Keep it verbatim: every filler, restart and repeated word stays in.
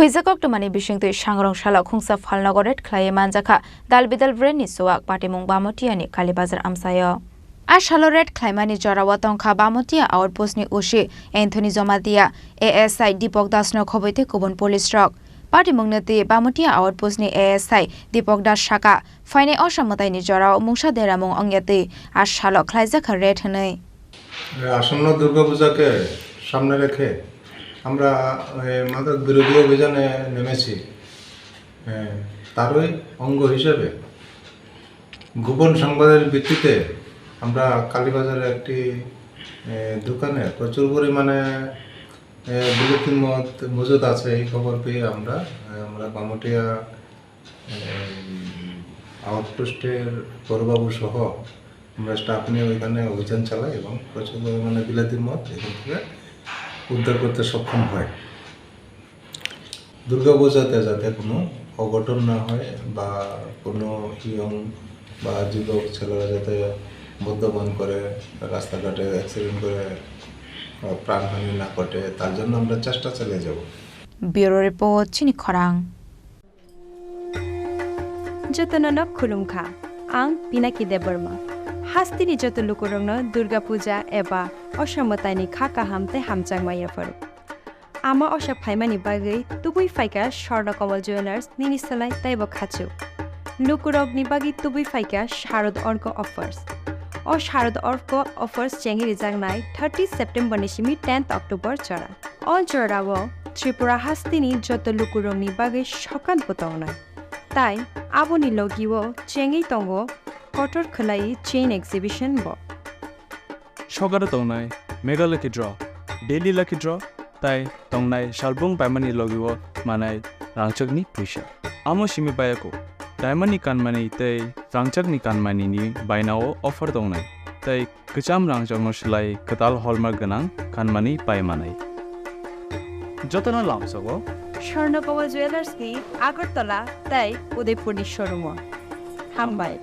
Khuijak koktwmani bisingtwi sangrong salo khungsa phalnogo raid khlaiwi manjakha dal bidal brand ni chuwak patimung Bamotiyani Kalibazar amchaio. A salo raid khlaimani jorao tongkha Bamotiya outpost ni O C Anthony Jomatia, A S I Dipok Das no khobwi tei kubun police rok. Patimungno twi Bamotiya outpost ni A S I Dipok Das saka, phainai osa mwtaini jorao mungsa deramung wngya twi a salo khlaijakha raid hwnwi. আসন্ন দুর্গাপূজাকে সামনে রেখে আমরা, এ, মাদক বিরোধী অভিযানে নেমেছি। এ, তারই অঙ্গ হিসেবে গোপন সংবাদের ভিত্তিতে আমরা কালীবাজারে একটি, এ, দোকানে প্রচুর পরিমাণে, এ, বিলেতি মদ মজুদ আছে। এই খবর পেয়ে আমরা, এ, আমরা বামুটিয়া, এ, আউটপোস্টের বড়বাবু সহ আমরা স্টাফ নিয়ে ওইখানে অভিযান চালাই এবং প্রচুর পরিমাণে বিলেতি মদ এখান থেকে উদ্ধার করতে সক্ষম হয়। দুর্গাপূজাতে যাতে কোনো অঘটন না হয় বা কোনো ইয়ং বা যুবক ছেলেরা যাতে মদ্যপান করে রাস্তাঘাটে অ্যাক্সিডেন্ট করে, আহ, প্রাণহানি না ঘটে, তার জন্য আমরা চেষ্টা চালিয়ে যাব। Bureau Report, Chini Khorang. Jotono no khulumkha, ang Pinaki Debbarma. Hasteni joto lukurokno Durga Puja eba Osha Mwtaini kha kaham tei hamjakma yapharo. Ama Osha phaimani bagwi tubui phaikha Swarna Kamal Jewellers nini swlai teibo khachuk. Lukurokni bagwi tubui phaikha Sharad Orko Offers. O Sharad Orko Offers chengwi rijaknai thirty September ni simi tenth October jora. O jorao Tripura hasteni joto lukurokni bagwi sokat bo tongnai. Tai aboni logio chengwi tongo kotor khwlai chain exhibition bo. Sokaro tongnai Mega Lucky Draw, Daily Lucky Draw, tai tongnai salbung paimani logio manai rangchakni puisa. Amo simi bayako, diamond ni kanmani tei rangchakni kanmani ni bainao offer tongnai, tei kwcham rangchakno swlai kwtal hallmark gwnang kanmani pai manai. Jotono lamsogo Swarna Kamal Jewellers ni Agartala tei Udaipur ni showroom o. Hambai.